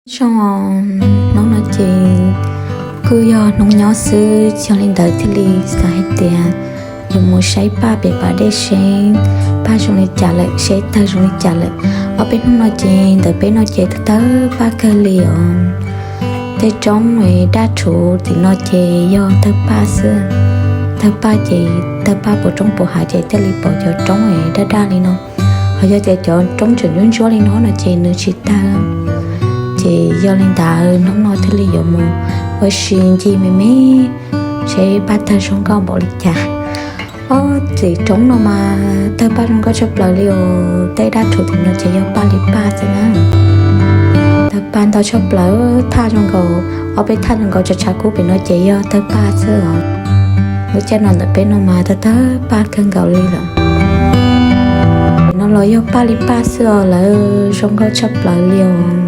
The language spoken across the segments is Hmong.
Zoo, hnub no ces kuj yog hnub nyob xwb, yog li ntawd thiaj li xav hais tias yuav mus saib Paj pem pas dej seb Paj zoo li cas lawm, seb tawg zoo li cas lawm. Ob peb hnub no ces ntawm peb no ces tawg Paj kawg li os. Tej roob daj rhuv tim no ces yog tawg Paj xwb. Tawg Paj ces tawg Paj puas roob puas hav ces thiaj li pom cov roob daj daj li no. Ho yog tias cov roob tseem ntsuab ntsuab li no no ces nws tsis tawg. Ces yog li ntawd hnub no thiaj li yuav mus ua si ncig me me seb Paj tawg zoo nkauj npaum li cas. Ob txim roob no mas tawg Paj zoo nkauj tshaj plaws li os. Tej daj rhuv tim no ces yog Paj li Paj xwb na. Tawg Paj ntau tshaj plaws, thaj zoo nkaus, ob peb thaj zoo nkaus tshav tshav kub pem no ces yog tawg Paj xwb os. Lub caij no ntawm peb no mas tawg tawg Paj kawg nkaus li lawm. Pem no los yog Paj li Paj xwb os, lawv zoo nkauj tshaj plaws li os.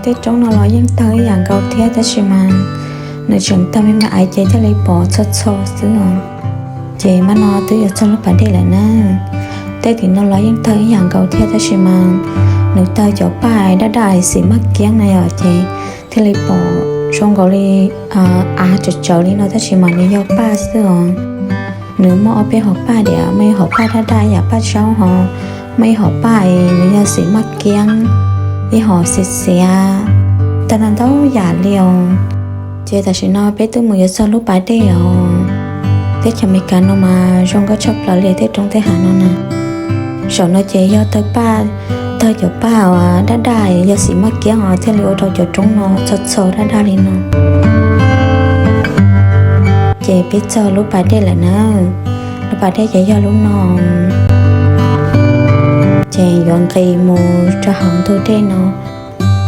Tej roob no los yeej tawg ib yam nkaus thiab tab sis mas nws tseem tawg me me aiv ces thiaj li pom txho txho xwb os. Ces mas no twb yuav txog lub pas dej lawm na. Tej tim no los yeej tawg ib yam nkaus thiab tab sis mas nws tawg cov Paj daj daj xim maj kiab na yom, ces thiaj li pom zoo nkaus li av tsawv tsawv li no tab sis mas nws yog Paj xwb os. Nws muaj ob peb hom Paj diam, muaj ib hom Paj daj daj ib yam Paj zaub ho, muaj ib hom Paj es nws yog xim maj kiab, ib hom xiav xiav, tawg ntau ntau yam li os. Ces tam sim no peb twb mus yuav txog lub pas dej os. Teb chaws Amelikas no mas zoo nkauj tshaj plaws li tej roob tej hav no na. Saum no ces yog tawg Paj, tawg cov Paj uas daj daj yog xim maj kiab os thiaj li ua rau cov roob no txho txho daj daj li no. Ces peb txog lub pas dej lawm na. Lub pas dej ces yog lub no. Ces yuav nqis mus rau hauv ntug dej no,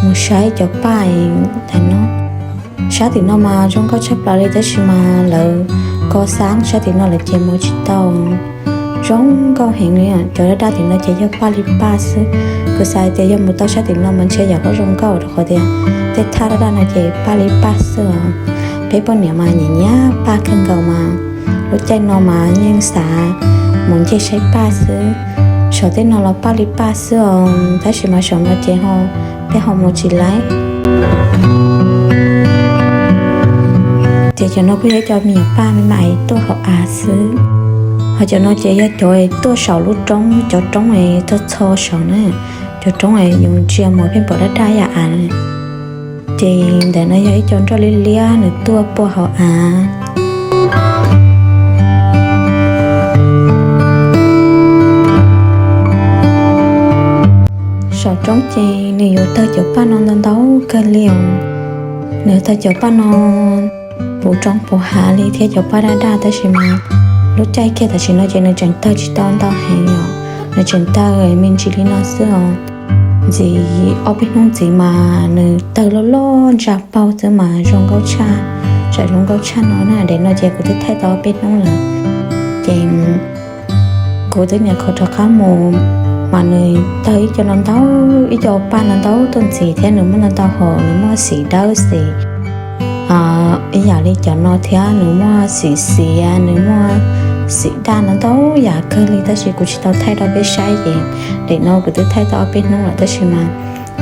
mus saib cov Paj ntawm no. Sab tim no mas zoo nkauj tshaj plaws li tab sis mas lawv ko xab sab tim no lawm ces mus tsis tau. Zoo nkauj heev li, cov daj daj tim no ces yog Paj li Paj xwb. Kuv xav hais tias yog mus tau sab tim no mas ntshe yam qhuav zoo nkauj rau qhov tias tej thaj daj daj no ces Paj li Paj xwb os. Peb poj niam mas nyiam nyiam Paj kawg nkaus mas lub caij no mas yeej xav mus ncig saib Paj xwb. Saum tej no los Paj li Paj xwb os, tab sis mas saum no ces ho, peb ho mus tsis laib. Ces cov no kuj yog cov me nyuam Paj me me tuaj hauv av xwb. Ho cov no ces yog cov tuaj saum lub roob, cov roob es txho txho saud na, cov roob es yus ntsia mus pheej pom daj daj ib yam av. Ces ntawm no yog ib co nroj liab liab nws tuaj puag hauv av. Saum roob ces nws yuav tawg cov Paj no ntau ntau kawg li os. Nws tawg cov Paj no puv roob puv hav li thiab cov Paj daj daj tab sis mas lub caij kiag tam sim no ces nws tseem tawg tsis tau ntau heev os. Nws tseem tawg me ntsis li no xwb os. Ntxiv ob peb hnub ntxiv mas nws tawg loj loj ntsa paug xwb mas zoo nkauj tshaj, tsam zoo nkauj tshaj no na. Daim no ces kuv twb thaij tau ob peb hnub lawm. Ces kuv twb nyuam qhuav rov qab mus mas nws tawg ib co no ntau, ib co Paj no ntau tuaj ntxiv thiab nws muaj no ntau hom, nws muaj xim dawb xim ib yam li cov no thiab nws muaj xim xiav, nws muaj xim daj no ntau yam kawg li tab sis kuv tsis tau thaij rau peb saib ces daim no kuv twb thaij tau ob peb hnub lawm tab sis mas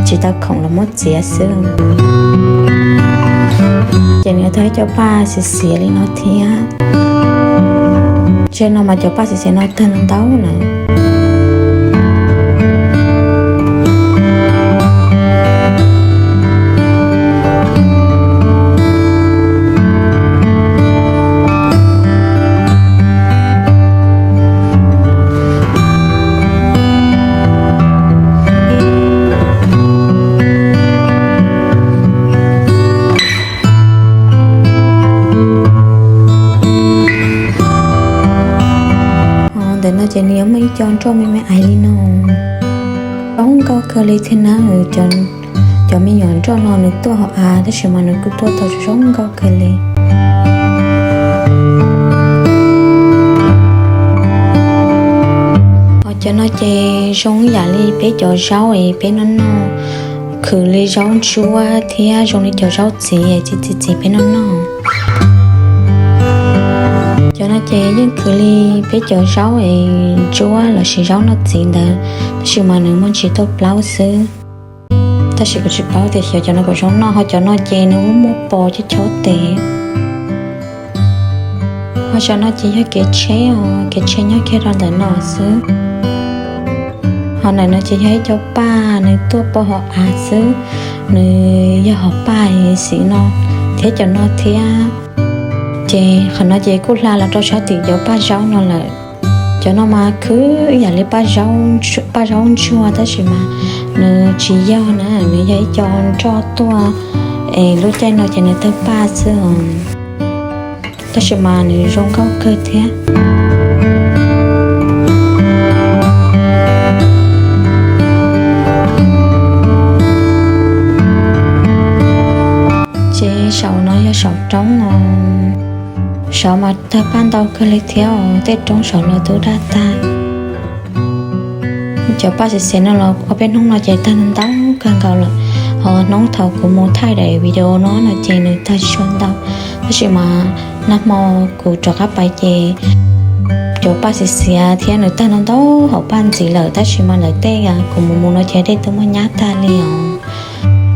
tsis tau khoom los muab txiav xwb. Ces nws tawg ib co Paj xiav xiav li no thiab. Tsev no mas cov Paj xiav xiav no tawg ntau lawm. Ntawm no ces nws yuav muaj ib co nroj me me aiv li no. Zoo nkauj kawg li thiab na. Cov me nyuam nroj no nws tuaj hauv av tab sis mas nws kuj tuaj tau zoo nkauj kawg li. Ho cov no ces zoo yam li peb cov zaub es peb noj noj, khwv li zaub ntsuab thiab zoo li cov zaub txiv txiv txiv peb noj noj. No ces yeej khwv li peb cov zaub es ntsuab lossis zaub noj txiv ntawd, tab sis mas nws muaj ntsis tuaj plaub xwb. Tab sis kuv tsis paub tias xyov cov no puas zoo noj, ho cov no ces nws muaj muaj pos cov chob tes. Ho cov no ces yog kev tsheb os, kev tsheb nyob kiag rau ntawm no xwb. Ho ntawm no ces yog ib co paj nws tuaj pov hauv av xwb, nws yog hauv paj xim no thiab cov no thiab. Ces qhov no ces kuj hla los rau sab tim cov paj zaub no lawm. Cov no mas khwv ib yam li paj zaub ntsuag tab sis mas nws tsis yog na, nws yog ib co nroj tuaj es lub caij no ces nws tawg paj xwb os. Tab sis mas nws zoo nkauj kawg thiab. Ces saum no yog saum roob no, saum mas tawg paj ntau kawg li thiab os, tej roob saum los twb daj tag. Cov paj xiav xiav no los ob peb hnub no ces tawg ntau kawg nkaus lawm. Ho hnub thaum kuv mus thaij daim video no no ces nws tawg tsis tshua ntau, tab sis mas nag hmo kuv rov qab pais ces cov paj xiav xiav thiab nws tawg ntau ntau hauv paj ntxiv lawm, tab sis mas ntawm tej kuv mus mus no ces dej twb muab nyab tag li os.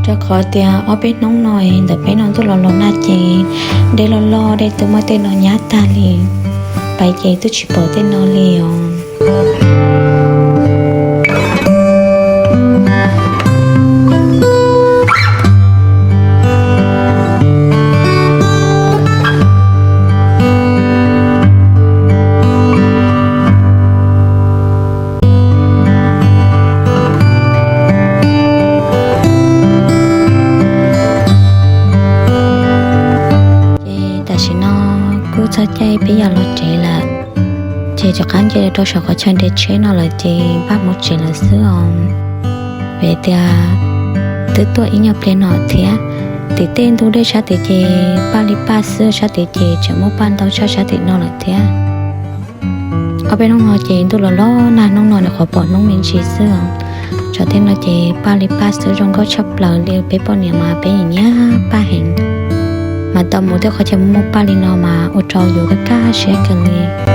Rau qhov tias ob peb hnub no ntawm peb no ntuj los los nag ces dej loj loj dej twb muab tej no nyab tag li, pais ces twb tsis pom tej no li os. Ces tam sim no kuj txog caij peb yuav los tsev lawm, ces rov qab nce rau saum qhov chaw nres tsheb no lawm ces npaj mus tsev lawm xwb os. Vim tias twb tuaj ib nyuag pliag no thiab, tim tej ntuj deb sab tid ces paj li paj xwb, sab tid ces tseem muaj paj ntau tshaj sab tim no lawm thiab. Ob peb hnub no ces ntuj los los nag, hnub no nws qhuav pom hnub me ntsis xwb os. Saum tej no ces paj li paj xwb, zoo nkauj tshaj plaws li. Peb poj niam mas peb nyiam nyiam paj heev, mas tau mus tej qhov chaw muaj paj li no mas ua rau yus kaj kaj siab kawg li.